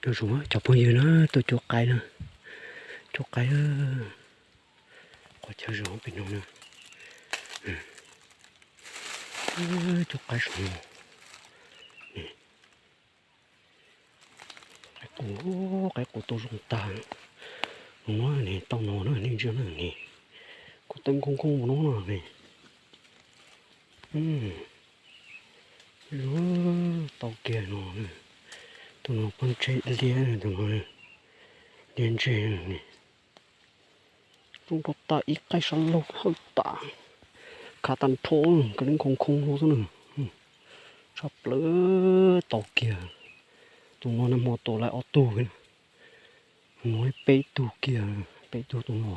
Cov phooj ywg na, tuaj cuab qaib na, cuab qaib. Qhov chaw zoo pem no na, cuab qaib saum no. Qaib qus, qaib qus tuaj zoo tag. Mus no ne, tau no na, nej ntsia na ne, kuv teeb khoob khoob mus no no ne. Tau kiag no, tus no poob tseg liab, tus no liab ntseg ne. Zoo nraug tas, ib qaib sab laug hawb tas, khav tag nrho, ka leeb khoo khoo no xwb na. Tshaj plaws, tau kiag. Tus no nag hmo tua lawm ob tug, mus no peb tug kiag, peb tug tus no.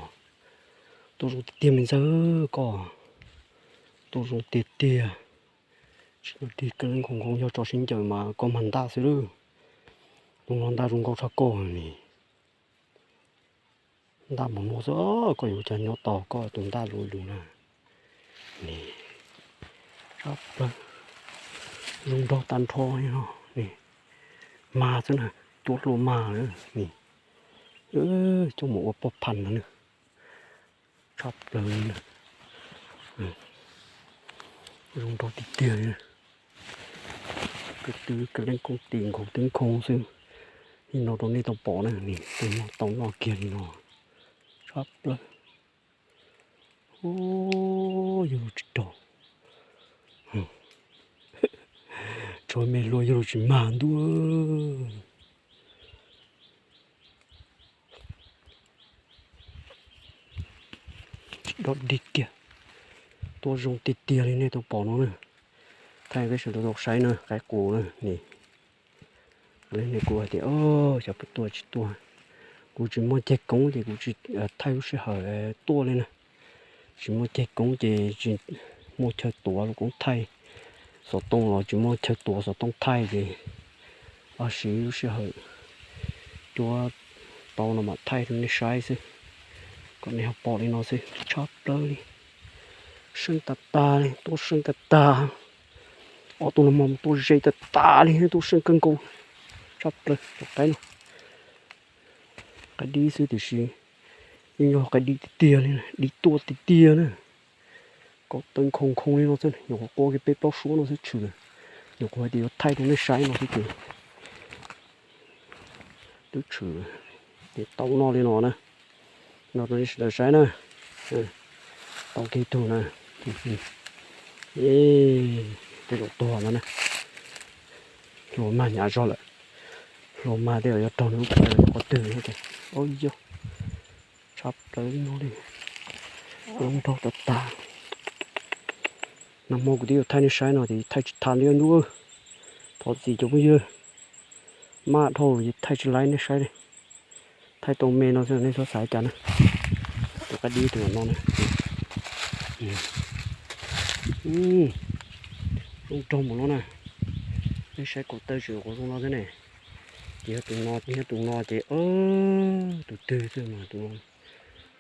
Tuaj zoo tiag tiag me ntxawg koj, tuaj zoo tiag tiag. Tsis tig ka leeb khoo khoo, yog tso sib ncaws mas koj mag ntaj xwb lawm. Tus no ntaj zoo nkauj tshaj koj ne. Ntaj mus no xwb, koj yuav cas nyob tos koj tus ntaj luv lug na. Ne, tshaj plaws, zoo nraug tag nrho li no ne. Mag xwb na, cuab hlua mag lawm ne. Coj mus ua poj pham no na. Tshaj plaws li na. Zoo nraug tiag tiag li. Koj twb ka leej kooj tis nkaus teeb khoo xwb, li no rau nej tau pom na, tus no tau noj kiag li no. Tshaj plaws. Yog lus tsis raug, tshuav me hlua yog lus tsis mag ntuj. Tsis dog dig kiag, tuaj zoo tiag tiag li nej tau pom no na. Thaij peb sawv daws tau saib na, qaib qus na ne. Nej kuj hais tias, o, xyov puas tuaj tsis tuaj. Kuv tsis muaj ceg koob ces kuv tsis thaij lub sij hawm tuaj li na. Tsis muaj ceg koob ces tsis muaj chaw tuav los koob thaij. Xov tooj los tsis muaj chaw tuav xov tooj thaij ces siv lub sij hawm cuab tau no mam thaij rau nej saib xwb. Kom nej ho pom li no xwb, tshaj plaws li. Seej tag tag li, tuaj seej tag tag. Ob tug no mas tuaj ze tag tag li, tuaj seej kawg nkaus. Tshaj plaws cov qaib no. Qaib dib xwb tiam sis yeej yog qaib dib tiag tiag li, dib tuaj tiag tiag na. Kaum tawv khoo khoo li no xwb, nyuam qhuav qua kiag peb plaub suab no xwb tshwm. Nyuam qhuav hais tias yuav thaij rau nej saib no xwb ces twb tshwm. Ces tau noj li no na. Noj rau nej sawv daws saib na. Tau kiag tug na. Tej zaum tuag no na. Hlua mag hnyav zog lawm. Hlua mag tej zaum yuav raug nws lub plawv qhov twg. Au yog, tshaj plaws li no li. Lub nraug tag tag. Nag hmo kuv twb yuav thaij nej saib no ces thaij tsis tag li ntuj. Thov txim cov phooj ywg, maj dhau ces thaij tsis laib nej saib li. Thaij tau me no xwb nej txhob xav cas na. Tus qaib dib tus no na. Zoo nraug mus no na. Nej saib kaum tawv tseem qhuav zoo no xwb ne. Ces yog tus no, yog tus no ces tus twg xwb mas tus no.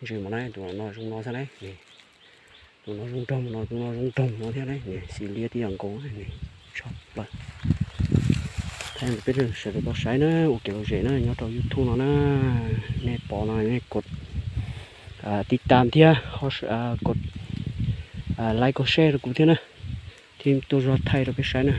Ntsis mas na, tus no zoo no xwb na. Tus no zoo nraug mus no, tus no zoo nraug mus no thiab na, xim liab tib yam nkaus. Tshaj plaws. Thaij peb sawv daws tau saib na, ua kev lom zem na nyob rau YouTube no na. Nej pom no nej kov tib tam thiab, kov like kov share rau kuv thiab na, thiab tuaj zog thaij rau peb saib na.